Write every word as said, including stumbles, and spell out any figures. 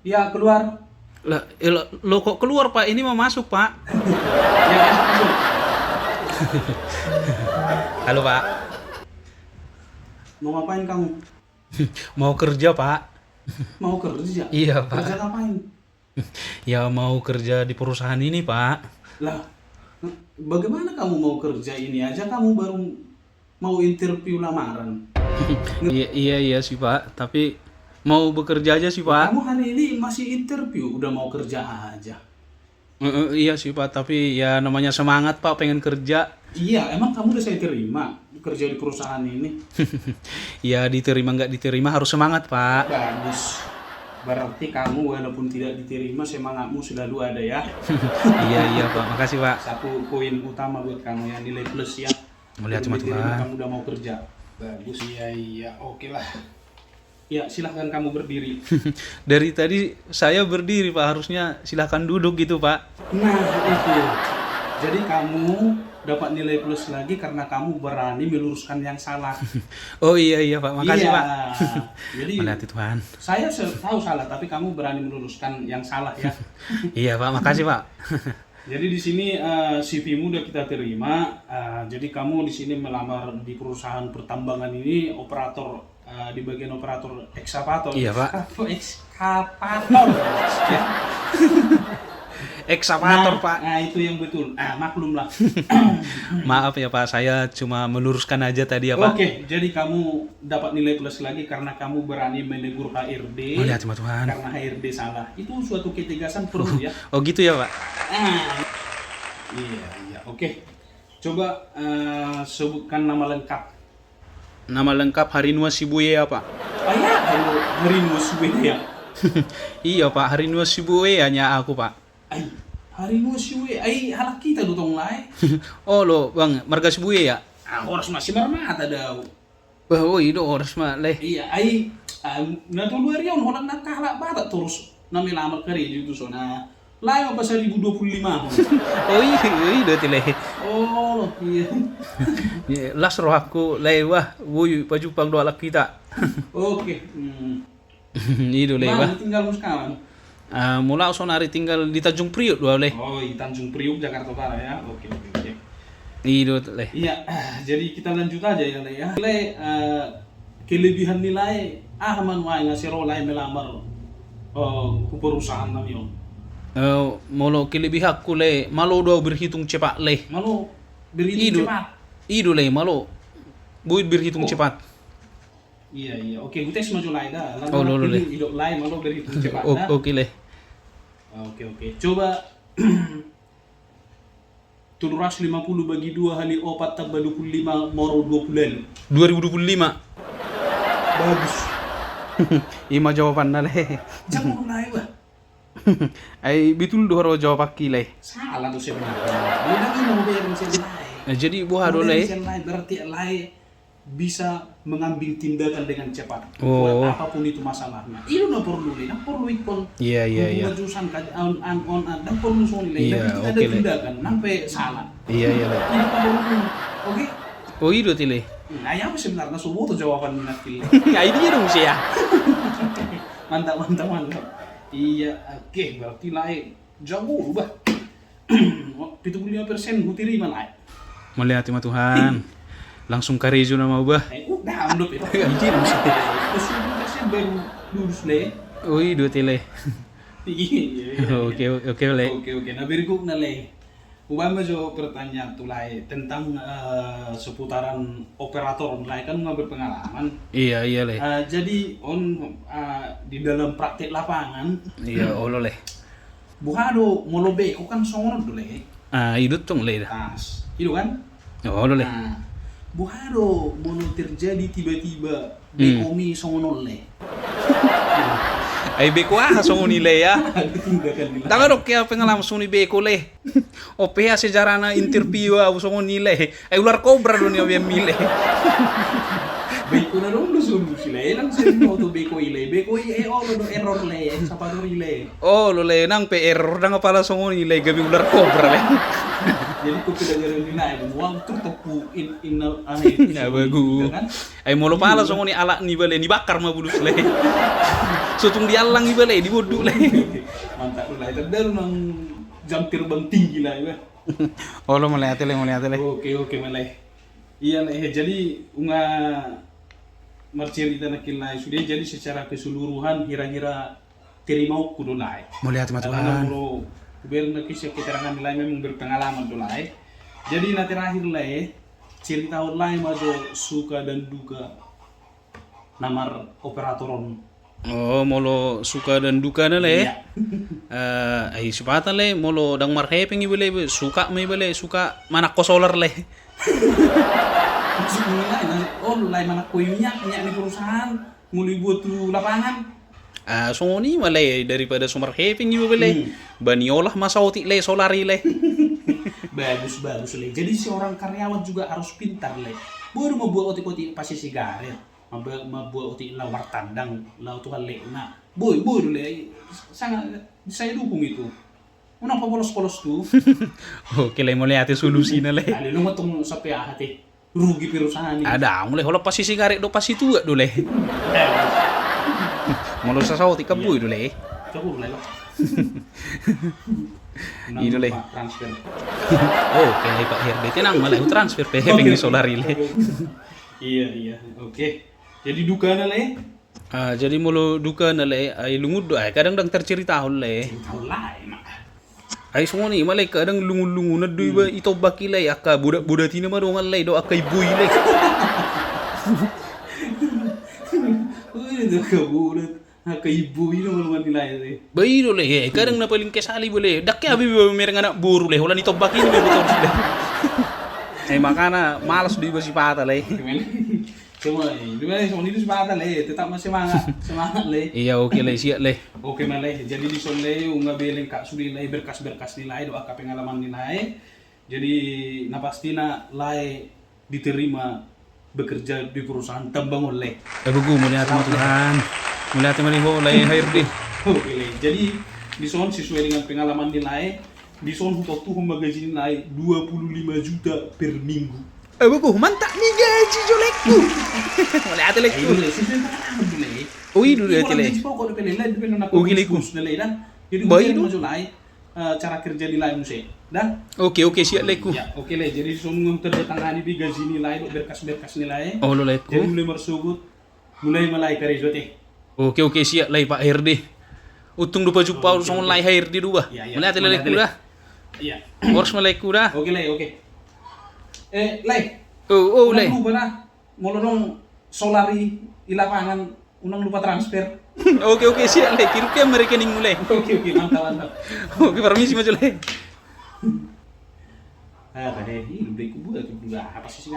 Ya, keluar. Lah, eh, lo, lo kok keluar, Pak? Ini mau masuk, Pak. Ya, masuk, masuk. Halo, Pak. Mau ngapain kamu? Mau kerja, Pak. Mau kerja? Iya, Pak. Kerja ngapain? Ya, mau kerja di perusahaan ini, Pak. Lah, bagaimana kamu mau kerja, ini aja kamu baru mau interview lamaran? Iya, iya, iya sih, Pak. Tapi mau bekerja aja sih, Pak. Kamu hari ini masih interview, udah mau kerja aja. Eh, eh, iya sih, Pak. Tapi ya namanya semangat, Pak, pengen kerja. Iya, emang kamu udah saya terima kerja di perusahaan ini? Ya, diterima nggak diterima harus semangat, Pak. Bagus. Berarti kamu walaupun tidak diterima, semangatmu selalu ada ya. Iya, iya, Pak. Makasih, Pak. Satu poin utama buat kamu ya, nilai plus ya. Mulia, terima kasih, Pak. Kamu udah mau kerja. Bagus. Iya, iya. Oke lah. Ya, silahkan kamu berdiri. Dari tadi saya berdiri, Pak. Harusnya silahkan duduk gitu, Pak. Nah, itu. Jadi kamu dapat nilai plus lagi karena kamu berani meluruskan yang salah. Oh iya, iya, Pak. Makasih, Pak. Iya. Jadi, mulia, Tuhan. Saya se-, tahu salah, tapi kamu berani meluruskan yang salah ya. Iya, Pak. Makasih, Pak. Jadi di sini, eh, C V-mu udah kita terima. Eh, jadi kamu di sini melamar di perusahaan pertambangan ini, operator, eh, di bagian operator ekskavator. Iya, Pak. Apa, ekskavator? Ya. Ekskavator, Pak. Nah, itu yang betul. Ah, maklum lah. Maaf ya, Pak, saya cuma meluruskan aja tadi ya, Pak. Oke, jadi kamu dapat nilai plus lagi karena kamu berani menegur H R D. Oh, ya, terima Tuhan. Karena H R D salah. Itu suatu ketegasan perlu ya. Oh, gitu ya, Pak? Ah. Iya, iya. Oke. Coba, eh, sebutkan nama lengkap. Nama lengkap Harinua Sibuea, Pak. Ah, ya, Harinua Sibuea. Iya, Pak, Harinua Sibuea nya aku, Pak. Ai, Harinua Sibuea. Ai, halak hita do tong, lae. Olo, Bang, marga Sibuea. Ah, horas ma, Simarmata do au. Bah, oi do, horas ma, lae. Iya, ai, ah, na tolu ari on holan na halak Batak torus na melamar karejo tu son, ah. Lae ma pas dua ribu dua puluh lima on. Oh, i, i do ate, lae. Oh, iya. Iya, las rohangku, lae, wah, boi pajumpang do halak hita. Oke, hmm. I do, lae, bah. Di mana tinggalmu sekarang? Ah, molo au saonari tinggal di Tanjung Priok do au, lae. Oh, di Tanjung Priok, Jakarta Utara ya. Oke, oke, oke. I do, lae. Iya, jadi kita lanjut aja ya, lae, ya. Lae, eh, kelebihan ni lae, aha ma nuaeng asa ro lae melamar, eh, tu perusahaan nami on? Eh, molo kelebihanku, lae, malo do au berhitung cepat, lae. Malo berhitung cepat? I do, lae, malo. Boi berhitung cepat. Iya, iya. Oke, hutes ma jo lae da. Olo, olo, lae. Idok lae, malo berhitung cepat da. Oke, lae. Oke, oke. Coba tolu ratus lima puluh bagi dua kali opat tambah dua puluh lima, moro dua puluh. Dua ribu dua puluh lima. Bagus. I ma jawabanna, lae. Jago lae, bah. Ai betul do ro jawabanki, lae? Salah do sebenarnya. Dia lagi mau bayar mesin lae. Nah, jadi boha do, lae? Mesin lae, berarti lae bisa mengambil tindakan dengan cepat. Oh. Buat apapun itu masalahnya. I do na porlu, lae, ndang porlu ingkon. Iya, iya, iya. Hubungan jurusan, an, an, on, an, ndang porlu songon i, lae. Iya, oke, lae. Yang penting ada tindakan, nang pe salah. Iya, iya, lae. I do na porlu. Oke? Oh, i do ate, lae. Nah, ya, sebenarnya so boto jawaban ni nangkin, lae. Nah, i dia dong, saya. Mantap, mantap, mantap. Iya, oke, berarti lae jago, bah. Pitu puluh lima persen huterima, lae. Mauliate ma Tuhan. Langsung karejo nama, bah. Eh, udah, ambil itu. Anjir, buset. Pitu puluh lima persen baru lulus, lae. Oh, i do ate, lae. Iya. Oke, oke, lae. Oke, oke. Nah, berikutnya, lae. Ubaen ma jo pertanyaan tu lae tentang, eh, seputaran operator, lae kan nunga berpengalaman. Iya, iya, lae. Eh, jadi on, eh, di dalam praktek lapangan. Iya, olo, lae. Boha do molo beko kan songon on do, lae. Ah, i do tong, lae, da. Pas. I do kan? Olo, lae. Nah, boha do molo terjadi tiba-tiba bekomi songon on, lae. Ai beko aha songon i, lae, ya? Ada tindakan di lae. Ndang adong hea pengalaman songon i beko, lae. On pe hea sejarahna interview au songon i, lae. Ai ular kobra do nian baenmi, lae. Beko na dong do solusi, lae. Langsung mau tu beko i, lae. Beko i, eh, olo do error, lae. Sapadori, lae. Olo, lae, nang pe error ndang apala songon i, lae, gabe ular kobra, lae. Jadi kopi dagare ni lae, wah, tur topu in, in, ah, in, Nah, bagus. Kan? Ai molo pala songon i alak ni bale, dibakar ma bulus lae. Sotung diallang i bale, dibonduk lae. Mantap lae, terdaru nang jam terbang tinggi lae, bah. Olo, mauliate lae, mauliate lae. Oke, oke, ma lae. Iya lae, jadi nunga marcerita nangkin lae sude, jadi secara keseluruhan hira-hira terimaonku do lae. Mauliate ma Tuhan. Molo hubereng nangkin sian keterangan ni lae memang berpengalaman do lae. Jadi na terakhir lae, ceritahon lae ma jo suka dan duka na mar operator on. Oh, molo suka dan duka na lae. Iya. Eh, ai sipata lae, molo ndang marhepeng iba lae, suka ma iba lae, suka manangko solar lae. Maksudna lae, oh, lae manangko minyak, minyak ni perusahaan. Molo dibuat tu lapangan. Ah, songon i ma lae, daripada so marhepeng iba lae. Hmm. Ba niolah ma saotik lae, solar i lae. Bagus, bagus lae. Jadi seorang karyawan juga harus pintar lae. Boi do mambuat otik-otik pasisigaret. Mambuat, mambuat otik laho martandang, laho tu halletna. Boi, boi do lae. Sangat, saya dukung itu. Unang papolos-polos tu. Oke lae, mauliate solusina lae. Alai lo mantong sampe aha te. Rugi perusahaan i. Ndang, molo holan pasisigaret do, pasituak do lae. Eh. Molo sasaotik kan boi do lae. Coba lae lo. I do lae. Transfer. Oke lae Pak Herdi, tenang ma lae, transfer pe hepeng ni solar i lae. Iya, iya. Oke. Jadi dukana lae? Ah, jadi molo dukana lae, ai lungun do, ai kadang ndang tarceritahon lae. Ceritahon lae ma. Ai songon i ma lae, kadang lungun-lungunan do iba, hmm, i tombak i lae, angka bodat-bodat i na ma dongan lae, dohot angka imbo i lae. Ui, angka bodat, angka imbo i na ma dongan ni lae lae. Ba i do lae, eh, kadang na paling kesal iba lae, ndang ke abe iba mereng anak boru lae, holan i tombak i na iba torus lae. Eh, makana malas do iba sipata lae. Cuma, eh, cuma, eh, songon i do sipata lae, tetap ma semangat, semangat lae. Iya, oke lae, siap lae. Oke ma lae, jadi dison lae, nunga be lengkap sude lae, berkas-berkas ni lae, dohot angka pengalaman ni lae. Jadi, na pastina lae diterima bekerja di perusahaan tambang on lae. Eh, begu, mauliate ma Tuhan. Mauliate ma di ho lae Herdi. Oke lae, jadi dison sesuai dengan pengalaman ni lae, dison hutontuhon ma gaji ni lae dua puluh lima juta per minggu. Eh, begu, mantap ni gaji jo laengku. Mauliate laengku. Ayo, lae, sini tangan dulu, lae. Oh, i do lae, lae. Gaji pokok do pe lae, lae, do pe nona. Oke, laengku. Jadi, ba i do. Gaji ma jo lae, eh, cara kerja ni lae muse. Dah? Oke, oke, siap laengku. Ya, oke lae. Jadi, songon tanda tangani di gaji ni lae, do berkas-berkas ni lae. Olo laengku. Jadi, mulai marsogot. Mulai ma lae karejo te. Oke, oke, siap lae Pak Herdi. Untung do pajumpang ahu songon lae Herdi do ba. Iya, iya. Mauliate laengku da. Iya. Horas ma laengku da. Oke lae, oke. Eh, lae. Oh, oh, lae. Unang lupa da. Molo adong solar i lapangan, unang lupa transfer. Oke, oke, siap lae. Kirim ma rekeningmu lae. Oke, oke, mantap, mantap. Oke, permisi ma jo lae. Ah, tadi, ih, lu beli kubu, apa sih, sih,